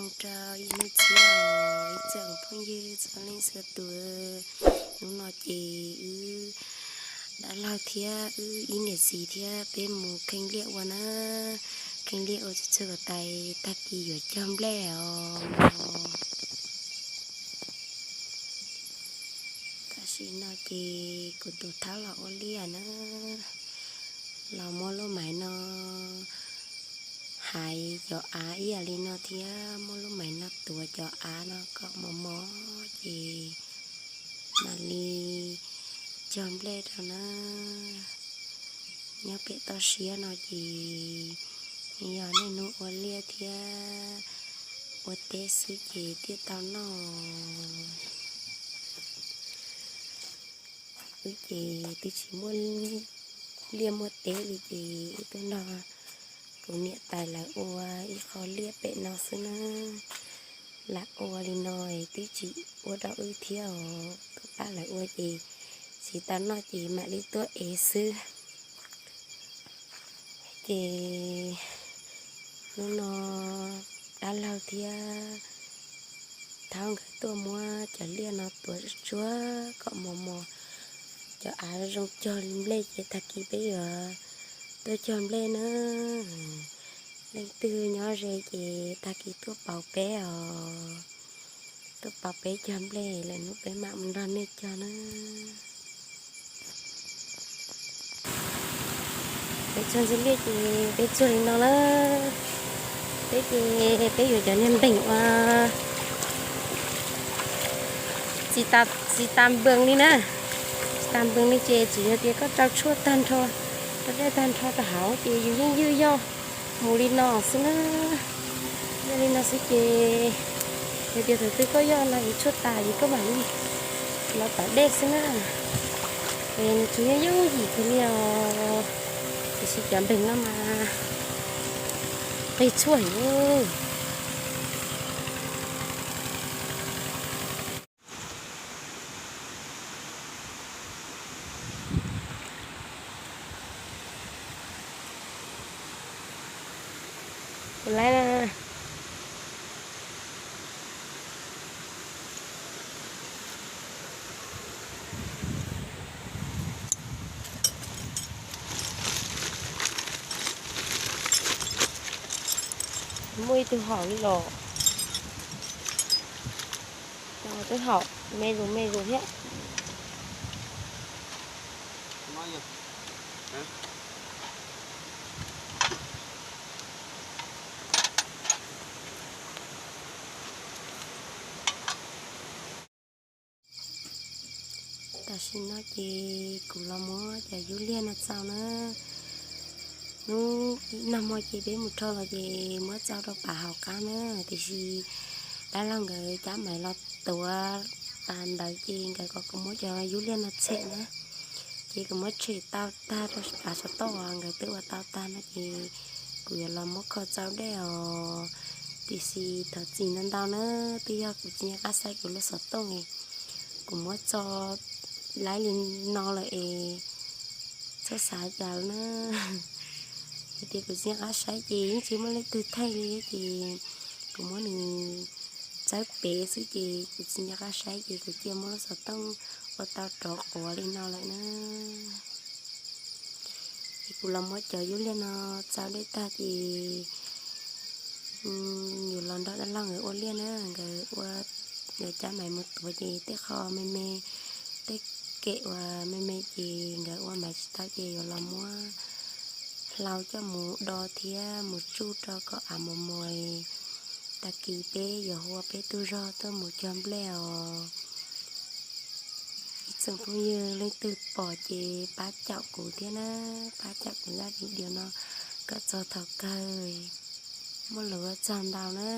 Rau ib hnub txiab os ib tsoom phooj ywg txhua leej txhua tus, hnub no ces wb dab laug thiab wb ib niam txiv thiab peb mus kheej liaj ua na, kheej liaj ua txhua txhua tais tag kis yuav cog nplej os. Tam sim no ces kuv tus thaub los ua liaj na, los muab lub maiv no hais cov av ib yam li no thiab muab lub maiv no tuav cov av no kom mos mos ces mam li cog nplej rau na. Nyob pem toj siab no ces yog niaj hnub ua liaj thiab ua teb xwb ces thiaj tau noj. Wb ces twb tsis muaj liaj muaj teb li ces wb tuaj nrog kuv niam tais lawv ua ib qho liaj pem no xwb na. Lam ua li no twb tsis ua rau wb thiab os, tuaj pab lawv ua ces tsis tau noj ces mam li tuaj ev xwb. Ces hnub no dab laug thiab thaub nkawd tuaj muab cov liaj no tuav tsuag kom mos mos, cov av zoo cog nplej ces tag kis peb yuav tuaj cog nplej na. Leej twg nyob ze ces tag kis tuaj pauv peb os, tuaj pauv peb cog nplej lwm hnub peb mam mus nrog nej cog na. Peb tsuag ntxiv liaj ces peb tsuag li no na. Peb ces peb yuav cov niag npeeg ua tsis tas npeeg li na. Tsis tas npeeg li ces tsuas yog tias koj rau tshuaj tag nrho, rau dej tag nrho rau hauv ces yus yeej ywj yoj mus li no xwb na. Yog li no xwb ces yog tias thaum twg koj yoj no yus tshuaj tas ces koj mam li los tom dej xwb na. Es nws tsuas yog yooj yim kawg li os, tiam sis cov npeeg no mas qig tshuaj heev. Kuv laiv na. Muaj ib tug haum li los, twb haum me zus me zus thiab. Tam sim no ces kuv los muab cov yub liag no txau na. Hnub nag hmo ces peb mus rho los ces muab txau rau pam hauv qab na, tiam sis dab laug nkawd cab maiv los tuav tas ntawd ces nkawd kom kuv muab cov yub liag no tshem na. Ces kuv muab tshem tau tag rau pam saum toj uas nkawd twb ua tau tag no ces kuv yuav los muab kho txau dej os. Tiam sis thov txim ntau ntau na, twb yog kuv tsis nco qab saib kuv lub xov tooj es kuv muab tso laib li no lawm es txhob xav cas na. Hais tias kuv tsis nco qab saib ces yeej tsis muaj leej twg thaij li ces kuv muab nws txawb pem xwb ces kuv tsis nco qab saib ces kuv cia muab lub xov tooj ua tau rov quav li no lawm na. Ces kuv los muab cov yub liag no txau dej tag ces yuav los nrog dab laug nkawd ua liaj na, nkawd ua, nkawd cab maiv mus tuav ces tej qho me me, tej kem uas me me ces nkawd ua maiv tsis tau ces yuav los muab hlau coj mus do thiab mus tsuj rau kom av mos mos. Tag kis peb yuav hu ua peb tug zog tuaj mus cog nplej os. Ib tsoom phooj ywg leej twg pom ces pab caum kuv thiab na, pab caum kuv zaj video no kom txog thaum kawg. Muaj lus ua tsaug ntau na.